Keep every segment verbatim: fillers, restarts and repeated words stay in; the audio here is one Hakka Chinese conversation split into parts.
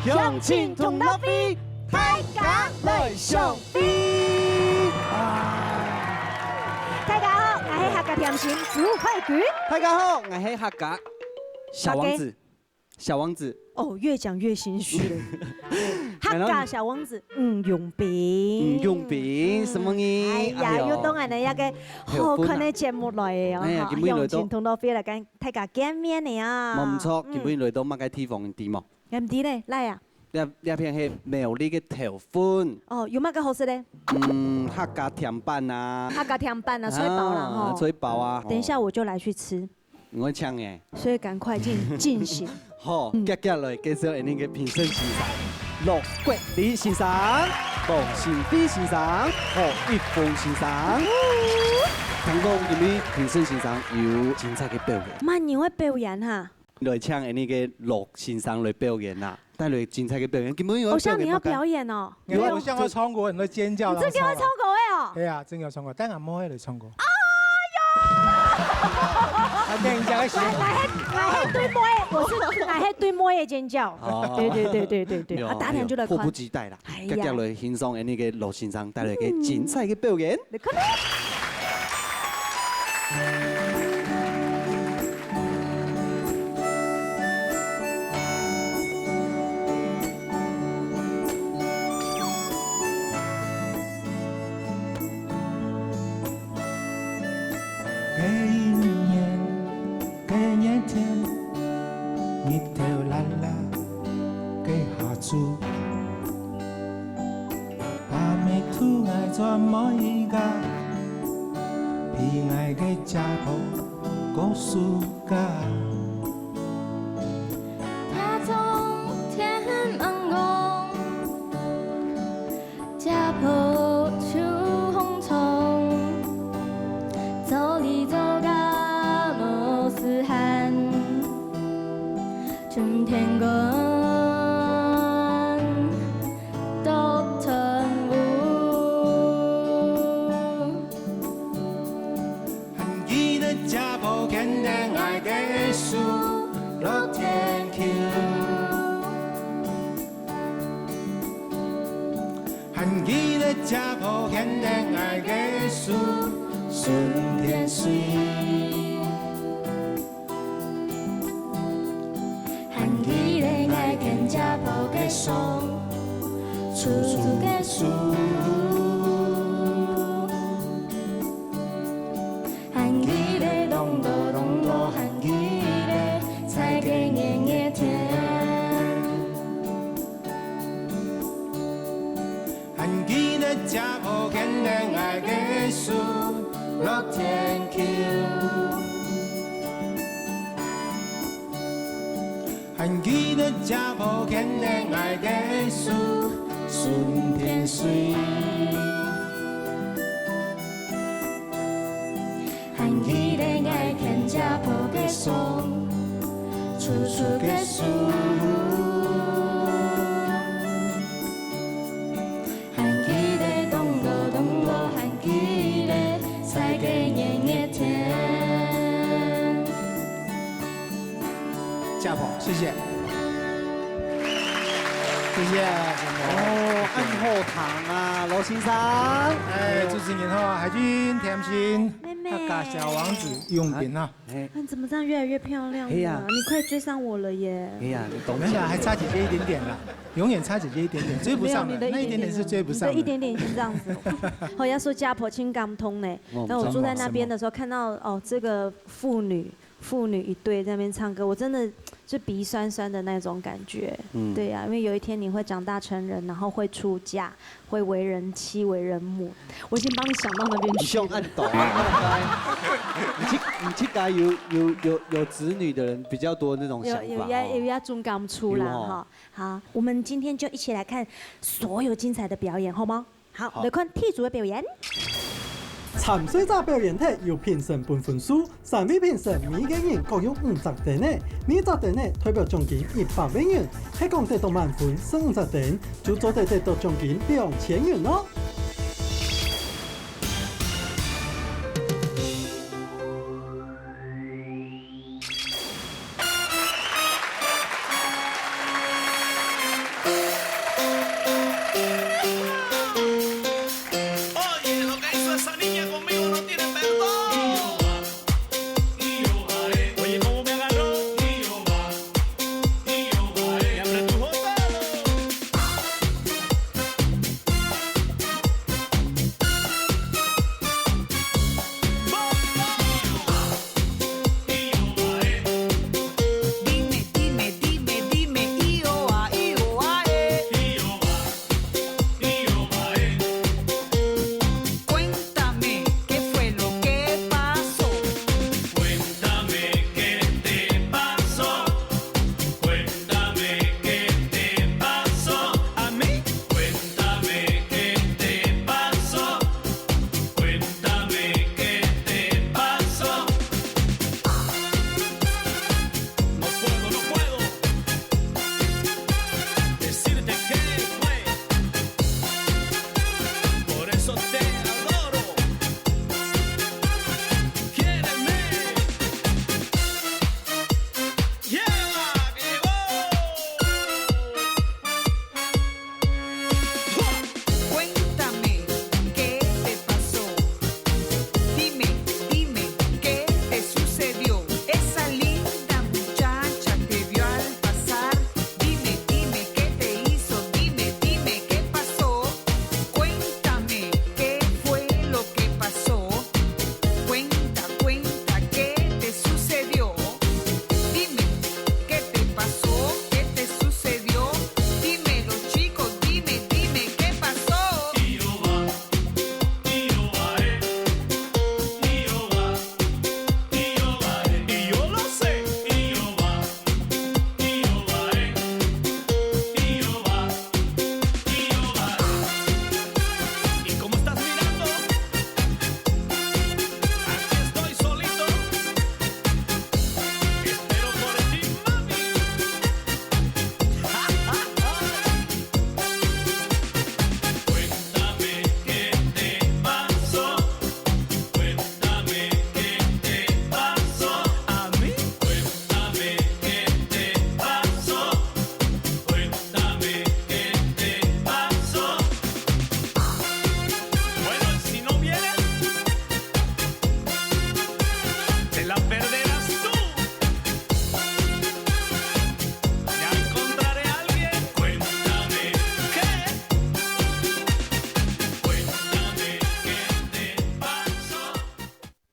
鄉親同樂會，大家來相會。啊！大家好，𠊎係客家甜心朱慧君。大家好，𠊎係客家小王子。小王子。哦，越講越心虛了。客家小王子，吳永斌。吳永斌，什麼呢？哎呀，哎喲。又到𠊎等一個好看个節目來了哦，哎呀，哈，今晡日來到鄉親同樂會來跟大家見面了啊。無毋著，嗯。今晡日來到麼个地方，你知無？ 毋知咧，來啊。這，這片係苗栗个頭份。哦，有麼个好食咧？嗯，客家甜粄啊。客家甜粄啊，菜包啦，啊，吼。菜包啊，吼。等一下我就來去吃。你會搶欸。所以趕快進，進行。好，嗯。接下來介紹𠊎等个評審先生，羅國禮先生、黃新輝先生、何一峰先生。聽講今晡日評審先生有精彩个表演。麼人會表演哈？ 來請𠊎等个羅先生來表演啦，帶來精彩个表演。今晡日有表演無？偶像你要表演哦？有啊，偶像要唱歌，很多尖叫。你這個要唱歌的哦？對啊，真的要唱歌，但俺無愛來唱歌。哎喲！啊，等一下，𠊎，𠊎係，𠊎係對妹，我是，𠊎係對妹的尖叫。哦。對，對，對，對，對，對。沒有，啊，大家就來看。哎喲，迫不及待啦。哎呀。接下來欣賞𠊎等个羅先生帶來个精彩个表演。來看啊。 該一年，該熱天，日頭辣辣个下晝，阿姆渡𠊎轉妹家，比𠊎个姐婆過暑假。 天光天暗光，姐婆就䟘床，做哩做甲無時閒，從天光到斷烏。 還記得姐婆牽等𠊎个手落田坵。還記得姐婆牽等𠊎个手巡田水。 還記得𠊎牽姐婆个手，粗粗个手。還記得當多當多，還記得在該熱熱天。 還記得姐婆牽等𠊎个手落田坵。還記得姐婆牽等𠊎个手巡田水。 還記得𠊎牽姐婆个手，粗粗个手。還記得當多當多，還記得在該熱熱天。姐婆，謝謝。 謝謝，謝謝。哦，恁好聽啊，羅先生。哎，主持人好，海軍甜心，妹妹。客家小王子，永斌啊。哎。哎，你怎麼這樣越來越漂亮了？哎呀。你快追上我了耶。哎呀，你懂。沒有啦，還差姐姐一點點啦，永遠差姐姐一點點，追不上的，沒有，你的一點點，那一點點是追不上的。你的一點點已經這樣子了。好，要說家婆親感通呢。哦，那我住在那邊的時候，真的。看到，哦，這個婦女 父女一對在那邊唱歌，我真的就鼻酸酸的那種感覺。嗯。對呀，因為有一天你會長大成人，然後會出嫁，會為人妻、為人母。我已經幫你想到那邊去了。你想恁多啊。你自，你自家有，有，有，有子女的人比較多那種想法哦。有，有，有，有這種感觸啦，有哦。哈。好，我們今天就一起來看所有精彩的表演，好嗎？ 好，好。來看第一組个表演。參賽者表演忒，由評審分分數，三位評審每個人各有五隻燈仔，每隻燈仔代表獎金一百萬元，係講得到滿分十五隻燈，就做得得到獎金兩千元哦。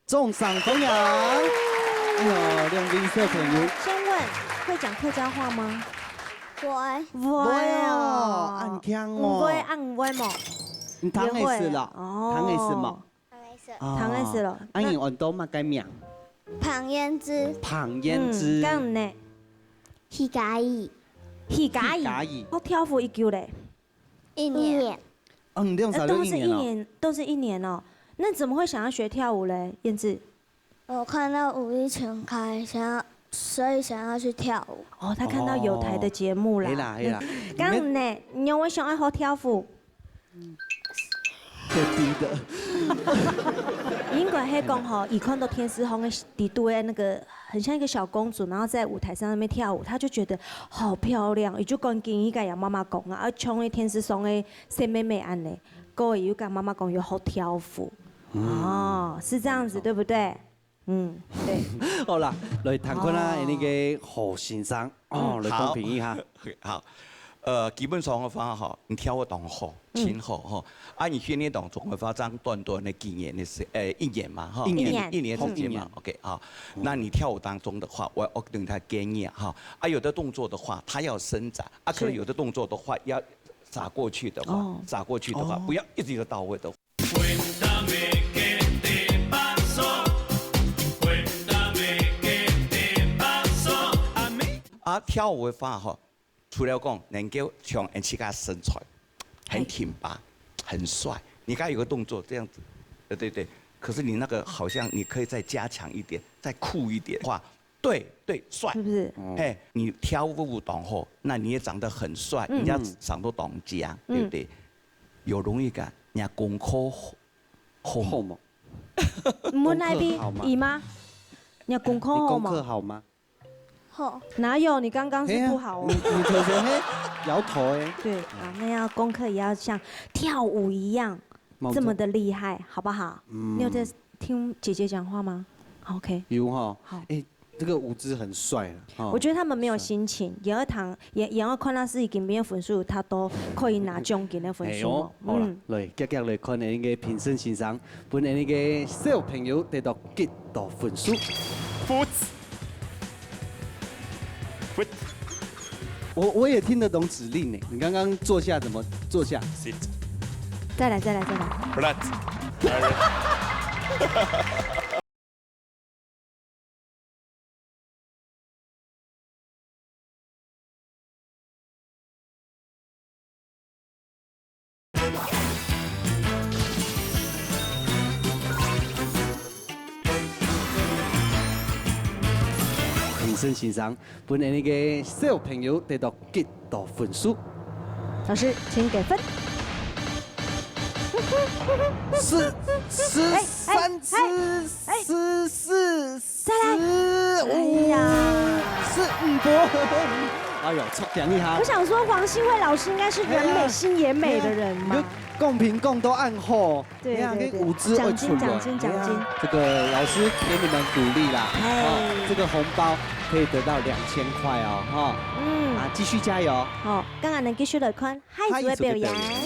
中上風呀！哎呦，兩位小朋友。先問，會講客家話嗎？會。會哦。會哦，恁慶哦。毋會，啊，毋會無？你聽得識咯？也會。哦。聽得識無？聽得識。哦。聽得識咯。啊，你安到麼个名？彭彥之。彭彥之。嗯，該你呢？徐嘉怡。徐嘉怡。徐嘉怡。哦，跳舞幾久咧？ 一年。一年。哦，你兩儕都一年哦。呃，都是一年，都是一年哦。那怎麼會想要學跳舞嘞，燕志？我看到舞藝全開，想要，所以想要去跳舞。哦，他看到有台的節目啦。哦，係啦，係啦。嗯，該你呢？你有想愛學跳舞？被逼的。應該係講吼，佢看到電視上个，底肚个那個，很像一個小公主，然後在舞台上那邊跳舞，他就覺得好漂亮，佢就趕緊去跟佢媽媽講啊，啊，像該電視上个 細妹妹恁呢，過後又跟媽媽講有好跳舞。嗯。哦，是這樣子，對不對？嗯，對。好啦，來聽看啊，哦。那個何先生，哦，嗯。來公平一下。好。好。呃，基本上的話吼，你跳舞當好，嗯。真好吼。啊，你訓練當中的話，這樣短短的幾年的時，呃，一年嘛，哈，一年。一年的時間嘛，一年。OK，好。嗯。那你跳舞當中的話，我，我給你个建議啊，哈。啊，有的動作的話，它要伸展，啊，可是是。有的動作的話，要 撒過去的話，哦。撒過去的話，哦。不要一直都到位的。啊，跳舞的話吼，除了講能夠像人家身材很挺拔、很帥，你剛才有個動作這樣子，對對對，可是你那個好像你可以再加強一點，再酷一點的話， 對，對，帥。是不是？哦。嘿，你跳舞當好，那你也長得很帥，嗯。人家賞到當靚，嗯。對不對？有容易感，人家功課好，好嗎？好嗎？你問那邊，功課好嗎？姨媽，你的功課好嗎？你功課好嗎？好。哪有？你剛剛是不好哦。嘿啊，你，你頭前，嘿，搖頭欸。對，啊，那要功課也要像跳舞一樣， 這麼的厲害，好不好？嗯。你有在聽姐姐講話嗎？OK。有哈。好。欸，這個舞姿很帥了，哈。我覺得他們沒有心情，帥。也要談，也，也要看他是已經沒有分數，他都可以拿獎金的分數哦。哎喲，好啦，嗯。來，遽遽來看恁个評審先生，分恁个小朋友得到幾多分數。 我，我也聽得懂指令呢。你剛剛坐下怎麼坐下？Sit。再來，再來，再來。Flat。評審先生，分恁个小朋友得到幾多分數？老師，請給分。十，十三，哎，哎，十四，再來。十五，哎呀。十五分。哎喲，著獎一下。我想說，黃信惠老師應該是人美心也美的人嘛。哎呀，你就公平講到恁好。 對，哎呀，對，對。這舞姿愛出來。獎金，獎金，獎金。哎呀，這個老師給你們鼓勵啦，哎。哦，這個紅包可以得到兩千塊哦，哈。嗯。啊，繼續加油。好，剛剛能繼續來看下一組的表演。下一組的表演。 哎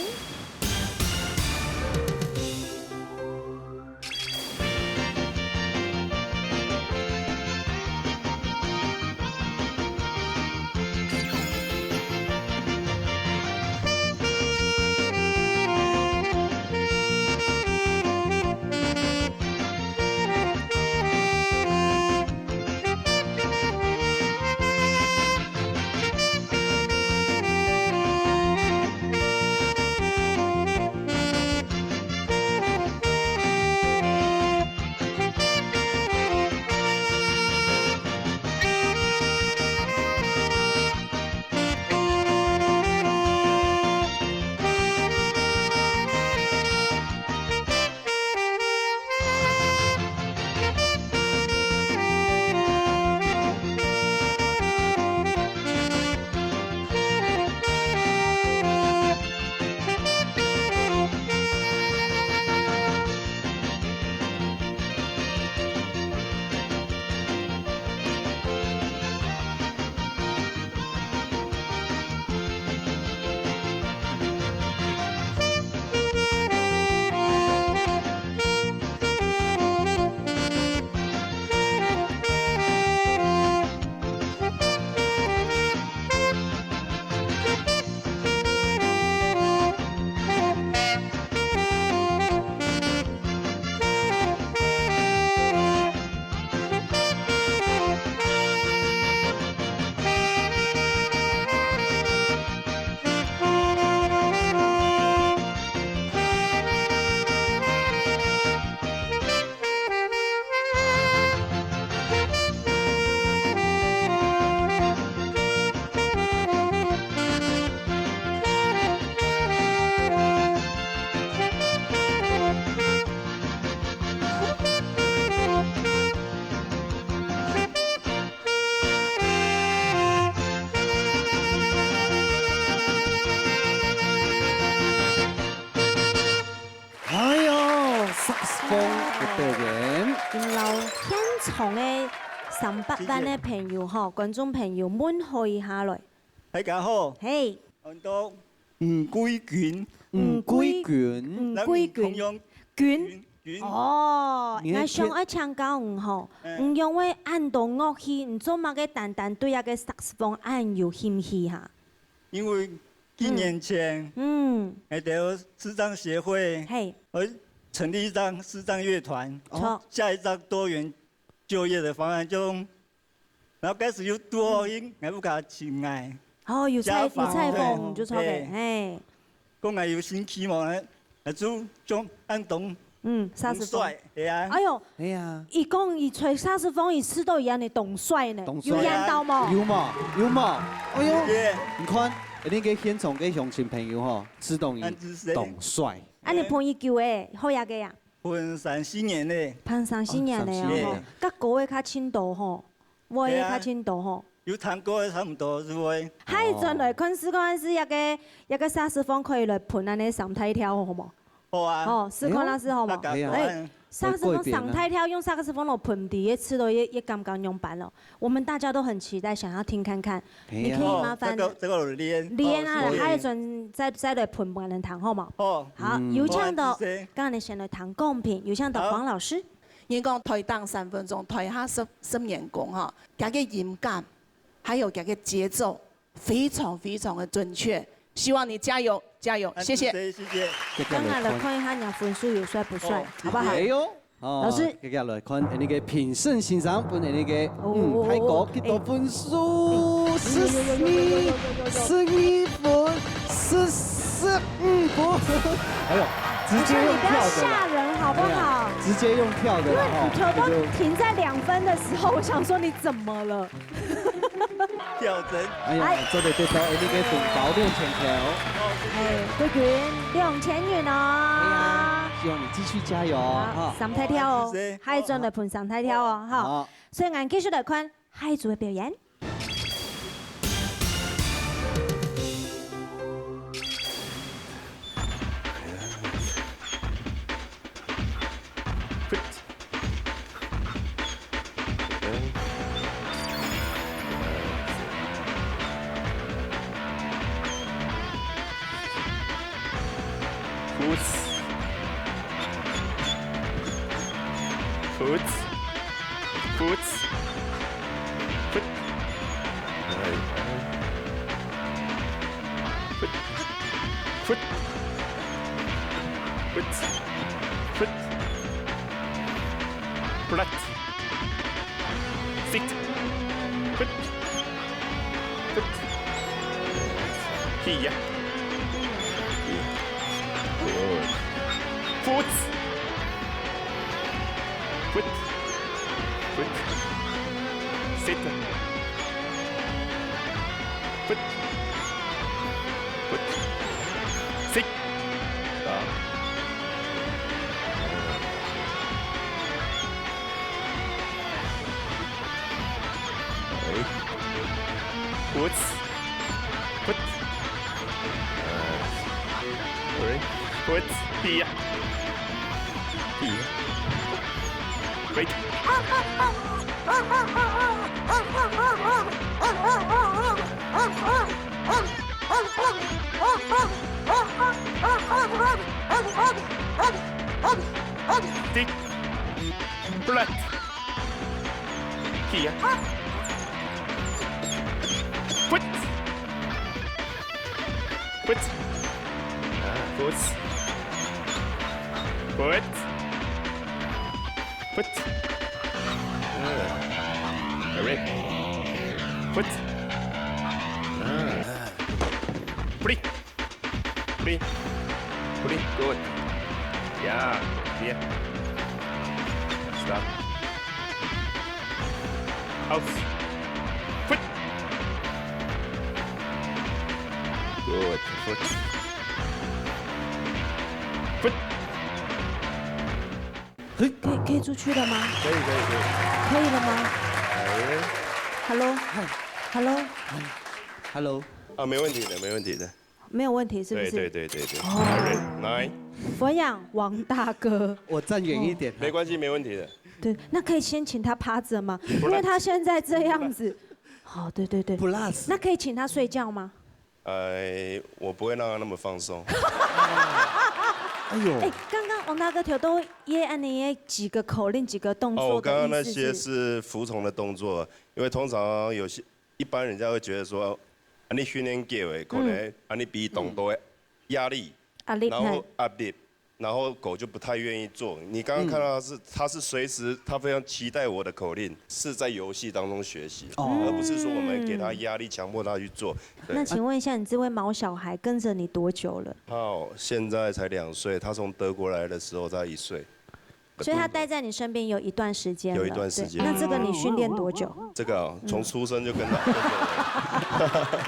請摎現場个三百萬个朋友吼，觀眾朋友問候一下來。大家好，嘿，安到吳貴君，吳貴君，吳貴君，君，君，哦，你還𠊎想愛請教你吼，嗯。你仰會恁多樂器，你做麼个單單對這个薩克斯風恁有興趣哈？因為幾年前，嗯，𠊎兜視障協會，嘿，會成立一張視障樂團，著。下一張多元就業的方案，就，然後開始又多音，𠊎屋下請𠊎，哦，有採，有採風，就著个，嘿。講𠊎有興趣無？𠊎就將恁當，嗯，薩克斯風。當帥，係啊。哎喲，係啊。佢講佢吹薩克斯風，佢試到佢恁樣當帥呢，當帥。有演到無？有無？有無？哎喲，你看，你个現場个鄉親朋友吼，試到你當帥。啊，你朋友久誒，好呀个呀？ 分三四年咧。分三四年咧，哦，三四年。吼，較高个較盡多吼，會个較盡多吼。有彈過个差毋多就會。還轉來看試看試，這个，這个薩克斯風可以來歕恁樣三大調，好無？好啊。哦，試看啊，試好無？哎呀，哎，薩克斯風三大調，用薩克斯風來歕，第一次都也，也感覺仰般咯。 我們大家都很期待，想要聽看看，你可以麻煩，哦，這個，這個有練。練啊，哦，所以還有轉再，再來歕分𠊎等聽，好無？好。好，有請到，剛才先來談公平，有請到黃老師。人講台頂三分鐘，台下十，十年功哈，佢个音感，還有佢个節奏，非常非常的準確。希望你加油，加油，謝謝。謝謝，謝謝。剛才來看一下你的分數有帥不帥，好不好？哎喲。 哦，老師。接下來看，𠊎等个評審先生分𠊎等个，嗯，大哥幾多分數？十二，十二分，四十五分。哎喲，直接用跳的啦。老師，你不要嚇人好不好？哎呀，直接用跳的啦，因為你頭都停在兩分的時候，我想說你怎麼了？ 跳針。哎呀，做得得到𠊎等个紅包兩千塊哦。哎，貴君，兩千銀哦。哎呀，希望你繼續加油哦，好，哈。三大調哦，謝謝。下一轉來歕三大調哦，哈。好。所以𠊎等繼續來看下一組个表演。Foot. Foot. Foot. Foot. Foot. Foot. Foot. Foot. Flat. Sit. Foot. Foot. Hiya. Good. Foot. Foot. Foot. Sit. Foot. Foot. Sit. Stop. Foot. Foot. Foot. Hiya. Hiya. Wait. Sit. Flat. Hiya. Foot. Foot. Ah, foot. Foot. Foot. Ah. Ready. Foot. Ah. Free. Free. Free. Good. Yeah. Yeah. Stop. House. Foot. Good. Foot. Foot. 可以，可以出去了嗎？可以，可以，可以。可以了嗎？哎。Hello？嗨。Hello？嗨。Hello？啊，没问题的，没问题的。没有问题，是不是？对对对对对。哦。来，佛养王大哥，我站远一点。没关系，没问题的。对，那可以先请他趴着吗？因为他现在这样子。好，对对对。Plus，那可以请他睡觉吗？哎，我不会让他那么放松。哎呦，哎，刚刚王大哥调都耶安尼耶几个口令、几个动作。哦，我刚刚那些是服从的动作，因为通常有些一般人家会觉得说，啊，你训练给诶，可能啊，你比动作的压力，压力，然后压力。然后狗就不太愿意做。你刚刚看到它是，它是随时，它非常期待我的口令，是在游戏当中学习，而不是说我们给它压力，强迫它去做。那请问一下，你这位毛小孩跟着你多久了？它哦，现在才两岁，它从德国来的时候它一岁。所以它待在你身边有一段时间了。有一段时间。那这个你训练多久？这个从出生就跟着。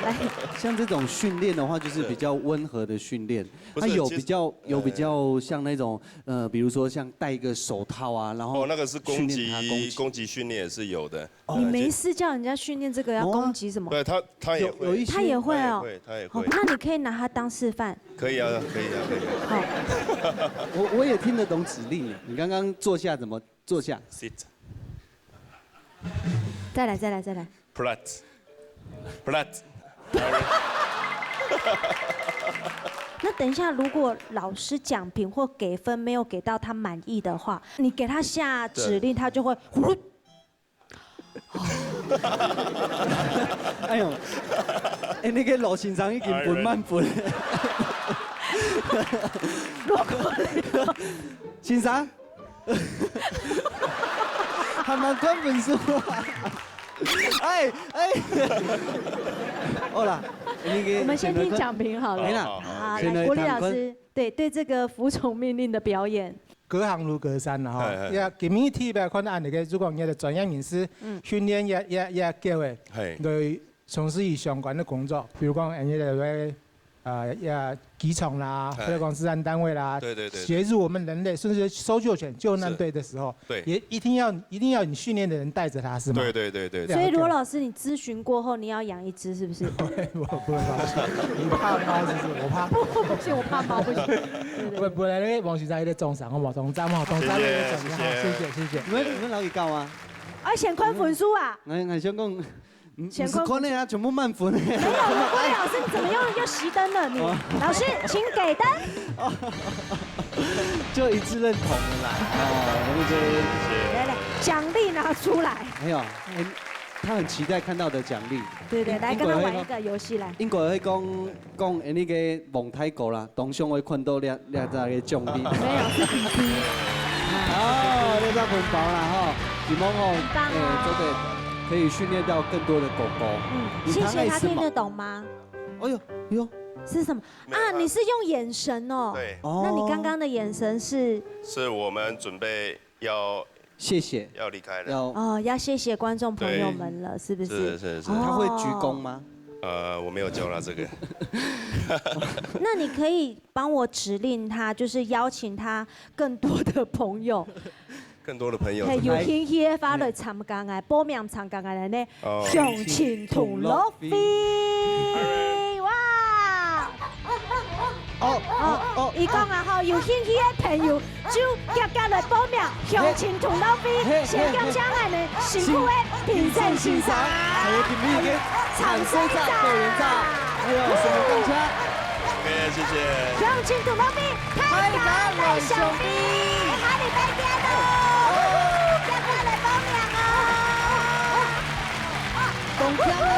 来，像这种训练的话，就是比较温和的训练。它有比较有比较像那种呃，比如说像戴一个手套啊，然后哦，那个是攻击攻击训练也是有的。你没事叫人家训练这个要攻击什么？对他他也会，他也会哦，他也会。那你可以拿它当示范。可以啊，可以啊，可以。好，我我也听得懂指令。你刚刚坐下怎么坐下？Sit。再来再来再来。Plat，plat。那等一下，如果老师讲评或给分没有给到他满意的话，你给他下指令，他就会呼。哎呦，哎，那个老先生已经分满分。先生，还蛮关分数啊。哎哎，好啦，那个我们先听讲评好了。没啦，啊，来，国立老师，对对这个服从命令的表演。隔行如隔山了哈。也今日特别看到恁个，如果你的专业人士训练也也也够诶，对从事于相关的工作，比如讲，人家在呃也机场啦，或者讲治安单位啦，对对对，协助我们人类，甚至搜救犬、救难队的时候，对，也一定要一定要你训练的人带着他，是吗？对对对对。所以罗老师，你咨询过后，你要养一只，是不是？我不会放心，我怕猫，是不是？我怕。不不不行，我怕猫，不行。不不，那个王先生有点重伤，好不好？重伤嘛，重伤有点重伤，谢谢谢谢。你们你们老几高啊？啊，先看分数啊。来，来先讲。先看那啊，全部满分。没有，我郭老师，你怎么又又熄灯了？你老师，请给灯。就一致认同了啦。哦，我们这来来，奖励拿出来。没有，他很期待看到的奖励。对对，来跟他玩一个游戏来。英国会讲。讲，哎，那个蒙太狗啦，当想会看到这这只个奖励。没有，是弟弟。哦，这只红包啦吼，希望吼，呃，做得可以训练到更多的狗狗。嗯，谢谢他听得懂吗？哎呦，哎呦，是什么啊？你是用眼神哦。对。那你刚刚的眼神是？是我们准备要。谢谢，要离开了。哦，要谢谢观众朋友们了，是不是？是是是。他会鞠躬吗？呃，我没有教他这个。那你可以帮我指令他，就是邀请他更多的朋友。更多的朋友。有兴趣个话来参加个，报名参加个呢，相亲同乐会。哇！哦哦哦！伊讲啊吼，有兴趣个朋友。 就遽遽來報名，鄉親同樂會，先感謝𠊎等辛苦个評審先生，還有今日个參賽者、表演者，還有什麼感謝？謝謝謝謝。鄉親同樂會，大家來相會，下禮拜見哦！遽遽來報名哦！當遽哦！